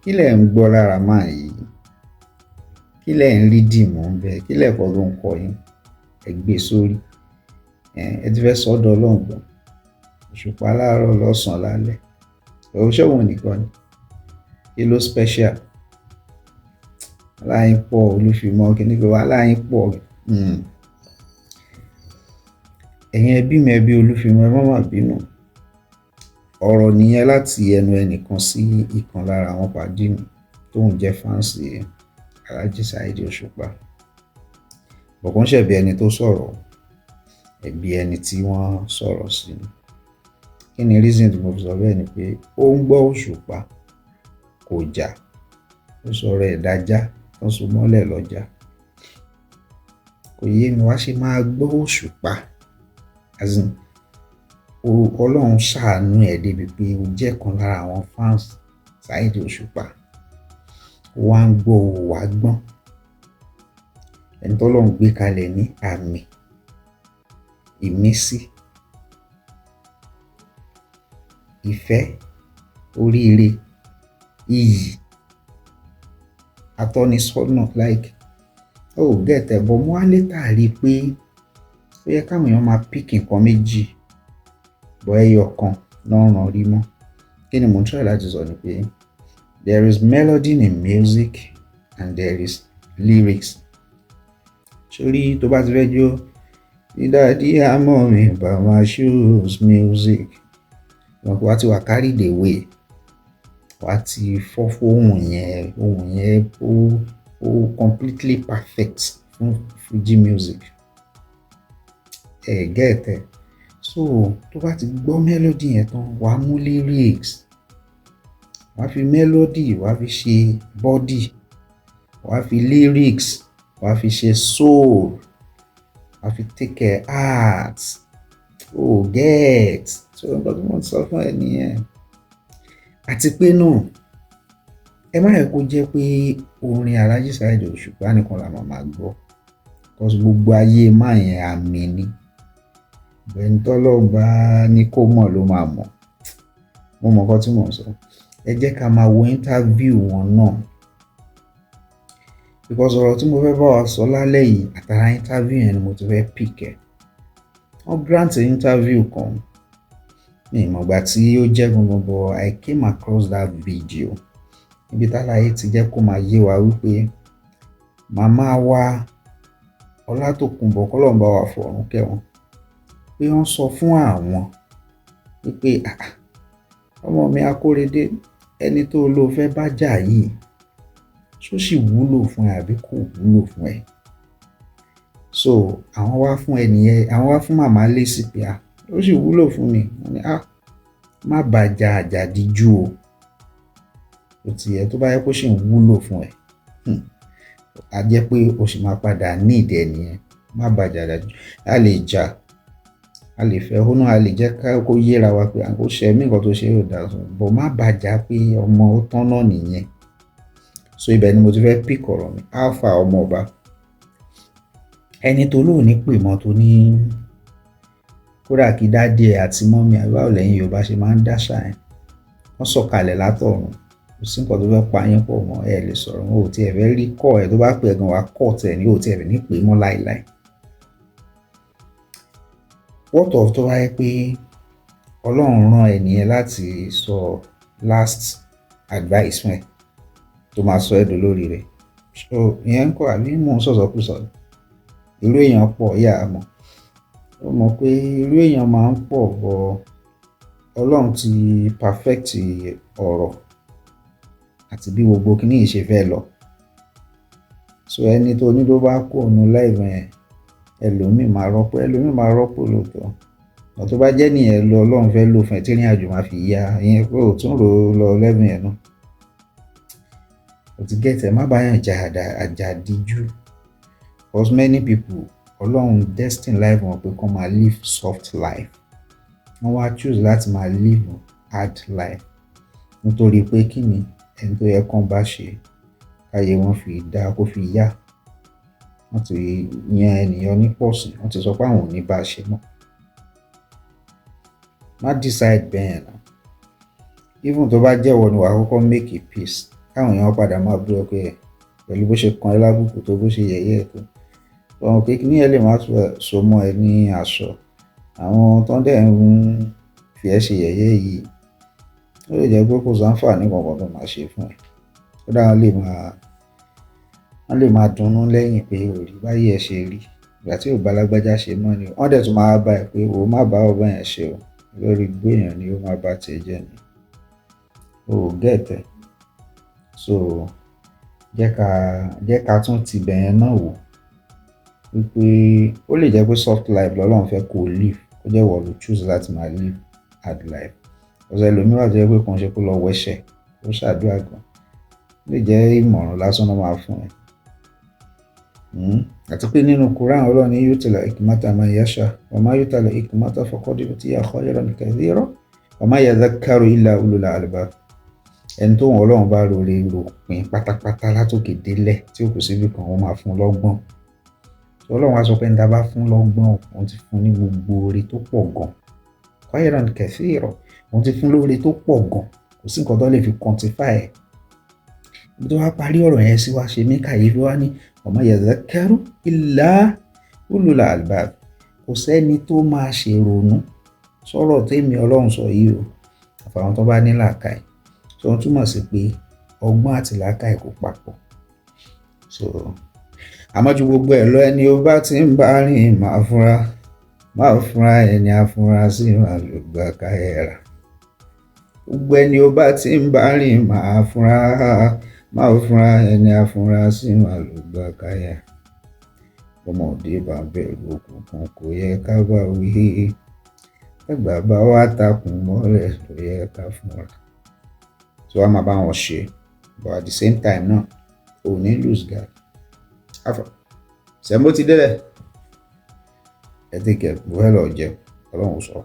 Kí lẹ̀ ń gbọ́ lára máa yìí? Kí lẹ̀ ń rí dìmú bẹ́ẹ̀? Kí lẹ̀kọ́ tó ń kọ yín? Ẹ gbé sórí. Ẹ ti fẹ́ sọ́dọ̀ Ọlọ́run gan. Òṣùpá láàárọ̀, lọ́sàn-án, lálẹ́. Ṣé òun nìkan ni? Kí ló special? Wàhálà yín pọ̀, Olúfimọ́, kíní kan, wàhálà yín pọ̀. Ẹ̀yin ẹbí mi, ẹbí Olúfimọ́, ẹ má má bínú. Ọ̀rọ̀ nìyẹn láti ẹnu ẹnìkan sí ìkan lára àwọn pàdí mi tóun jẹ́ fans Alhaji Saheed Òṣùpá. But kò ń ṣẹ̀bi ẹni tó sọ̀rọ̀, ẹ̀bi ẹni tí wọ́n sọ̀rọ̀ sí ni. Kí ni reason tí mo fi sọ bẹ́ẹ̀ ni pé ó ń gbọ́ Òṣùpá, kò jà, ó sọ̀rọ̀ ẹ̀ dájá, tó so mọ́lẹ̀ lọ́jà. Kò yé mi, wá ṣe máa gbọ́ Òṣùpá. As in, Ọlọ́run ṣàánú ẹ̀ débi pé ó jẹ́ kan lára àwọn fans Saheed Òṣùpá. Ó wá ń gbọ́, ó wá gbọ́n. Ẹni tó Ọlọ́run gbé kalẹ̀ ní àmì, ìmísí, ìfẹ́, oríire, iyì, atọ́nisọ́nà, like, oh, get ẹ̀. But mo wá later rí pé ó yẹ káwọn èèyàn máa pick nǹkan méjì, but ẹyọ kan náà ràn rí mọ́. Kí ni mò ń try láti sọ ni pé there is melody in music and there is lyrics. Sórí tó bá ti fẹ́ jó, "Daddy and mommy buy my shoes" music, wọn kò wá ti wà carried away, wá ti fọ́ fóhùn yẹn. Ohùn yẹn ó completely perfect fún Fuji music. Ẹ get ẹ. So tó bá ti gbọ́ melody yẹn tán, wàá mú lyrics, wàá fi melody, wàá fi ṣe body, wàá fi lyrics, wàá fi ṣe soul, wàá fi take care heart. Oh, get. So nǹkan tí mo ń sọ fún ẹ nìyẹn. Àti pé náà, ẹ má yẹ kó jẹ́ pé orin Alhaji Saheed Òṣùpá nìkan la máa máa gbọ́, because gbogbo ayé máa yẹn àmì ni. Ẹni tọ́lọ́run bá ní kó mọ̀ ló máa mọ̀. Mo mọ̀ nǹkan tí mò ń sọ. Ẹ jẹ́ ká máa wo interview wọn náà, because ọ̀rọ̀ tí mo fẹ́ bá wa sọ lálẹ́ yìí, àtàrà interview yẹn ni mo ti fẹ́ pick ẹ̀. Wọ́n grant interview kan ní ìmọ̀gbà tí ó jẹ́ gangan, but I came across that video níbi táláyé ti jẹ́ kó máa yé wa wípé màmá wa Ọlátòkùnbọ̀, kọ́lọ́run bá wa fọ̀run kẹ́ wọn, pé wọ́n sọ fún àwọn wípé, "Ah, ọmọ mi Akóredé, ẹni tó ló fẹ́ bá jà yìí, ṣó sì wúlò fún ẹ àbí kò wúlò fún ẹ?" So àwọn wá fún ẹnìyẹn, àwọn wá fún màmá lésì pé, "Ah, ó sì wúlò fún mi." Wọ́n ní, "Ah, má bàjá àjàdíjú o. Ó ti yẹ tó bá yẹ kó sì ń wúlò fún ẹ, á jẹ́ pé o sì máa padà ní ìdí ẹnìyẹn. Má bàjá àjàdíjú." A lè jà, a lè fẹ̀hónú, a lè jẹ́ ká kó yéra wa pé kó ṣe mí, nǹkan tó ṣe yóò dáa, but má bàjá pé ọmọ ó tán náà nìyẹn. So ibẹ̀ ni mo ti fẹ́ pick ọ̀rọ̀ mi. Alpha, ọmọ ọba, ẹni tó lóò ní pè mọ́, tó ní kódà kí daddy ẹ̀ àti mummy, àbí báwo lẹ́yìn Yorùbá ṣe máa ń dáṣà ẹ̀, wọ́n sọ̀kalẹ̀ látọ̀run, kò sí nǹkan tó fẹ́ pa yín pọ̀ mọ́, ẹ lè sọ̀rọ̀ wọn ò tiẹ̀ fẹ́ rí kọ́ ẹ. Tó bá pè é gan, wàá kọ́ tẹ̀ ní ò tiẹ̀ fẹ́ ní pè mọ́ láìláì. What of tó bá yẹ pé Ọlọ́run rán ẹnìyẹn láti sọ last advice fún ẹ tó máa sọ ẹ́ dolórí rẹ̀? So ìyẹn ń kọ́, àbí mò ń sọ̀sọkúsọ? Irú èèyàn pọ̀ yà á mọ̀. Ó mọ̀ pé irú èèyàn máa ń pọ̀ bọ̀. Ọlọ́run ti perfect ọ̀rọ̀ àti bí gbogbo kíní yìí ṣe fẹ́ lọ. So ẹni tó ní tó bá kú òun life yẹn, ẹlòmíì máa rọ́pò, ẹlòmíì máa rọ́pò lóòótọ́. Ọ̀ tó bá jẹ́ nìyẹn lọ, Ọlọ́run fẹ́ lò fún ẹ tí ìrìn àjò máa fi yá ìyẹn pé ò tún rò ó lọ level yẹn náà. O ti get ẹ. Má bá yàn jà àjàdíjú, because many people, Ọlọ́run destine life wọn pé kó máa live soft life, wọ́n wá choose láti máa live hard life. Nítorí pé kí ni? Ẹni tó yẹ kán bá ṣe káyé wọn fi dá kó fi yá, wọ́n ti yan ènìyàn ní pọ̀sìn, wọ́n ti sọ pé àwọn ò ní bá a ṣe mọ́. Má decide bẹ́ẹ̀ náà. Even tó bá jẹ́wọ́ ni wàá kọ́kọ́ make a peace. Káwọn èèyàn padà máa bú ẹ pé ẹ pẹ̀lú bó ṣe kan ẹ lábùkù tó, bó ṣe yẹ̀yẹ́ ẹ tó. Ọ̀hún pé kíní ẹ lè má so mọ́ ẹ ní aṣọ. Àwọn tó ń dẹ̀ ń fi ẹ́ ṣe yẹ̀yẹ́ yìí, ó lè jẹ́ pé kò sáǹfààní kankan tó máa ṣe fún ẹ. Kódà wọ́n lè máa dunnú lẹ́yìn pé ò rí báyìí ẹ ṣe rí. Ìgbà tí ò bá lágbájá ṣe mọ́ ni. Wọ́n dẹ̀ tún máa bá ẹ pé o má bá ọ̀bọ yẹn ṣe o. Lórí igbó èèyàn ni ó máa bá tiẹ̀ jẹ́ ni. O ò get ẹ̀. So jẹ́ ká tún ti ibẹ̀ yẹn náà wò wípé ó lè jẹ́ pé soft life lọ́lọ́run fẹ́ kó live, kó jẹ́ ìwọ ló choose láti máa live hard life. Ọ̀sẹ̀ ẹlòmíràn wà tó jẹ́ pé kò ń ṣe kó lọ wẹṣẹ̀, kó ṣàdúrà gan. Ó lè jẹ́ ìmọ̀ràn lásán ló máa fún ẹ. Àti pé nínú Quran, Ọlọ́run ní yu'til hikmata man yasha wa ma yu'tal hikmata faqad utiya khayran kathira wa ma yadhakkaru illa ulul albab. Ẹni tó wọn Ọlọ́run bá rore rò pin pátápátá látòkè délẹ̀ tí ó kù síbi kan, ó máa fún lọ́gbọ́n. Ọlọ́run á sọ pé ẹni tá a bá fún lọ́gbọ́n, òun ti fún ní gbogbo oore tó pọ̀ gan. Khayran kathira, òun ti fún lóore tó pọ̀ gan. Kò sí nǹkan tó lè fi quantify ẹ̀. Ibi tó wá parí ọ̀rọ̀ yẹn sí wá ṣe mí kàyéfì, wá ní wa ma yadhakkaru illa ulul albab. Kò sẹ́ni tó máa ṣèrònú sọ̀rọ̀ tèmi Ọlọ́run sọ yìí o, àfàwọn tó bá ní làákàyè. So ó túmọ̀ sí pé ọgbọ́n àti làákàyè kò papọ̀. So àmọ́ ju gbogbo ẹ̀ lọ, ẹni ó bá ti ń bá rìn máa fúnra, máa fúnra, ẹni afúnra sí máa lò gbà káyẹ̀rà. Gbogbo ẹni ó bá ti ń bá rìn máa fúnra, máa fúnra, ẹni afúnra sí máa lò gbà káyẹ̀rà. Ọmọdé bá bẹ̀rù òkùnkùn, kò yẹ ká bá wí. Àgbà bá wá takùn mọ́lẹ̀, ló yẹ ká fúnra. So wàá máa bá wọn ṣe, but at the same time náà, ò ní lose guard. Afa sẹ́mo ti délẹ̀. Ẹ take care, mo fẹ́ lọ jẹun. Ọlọ́run sọ.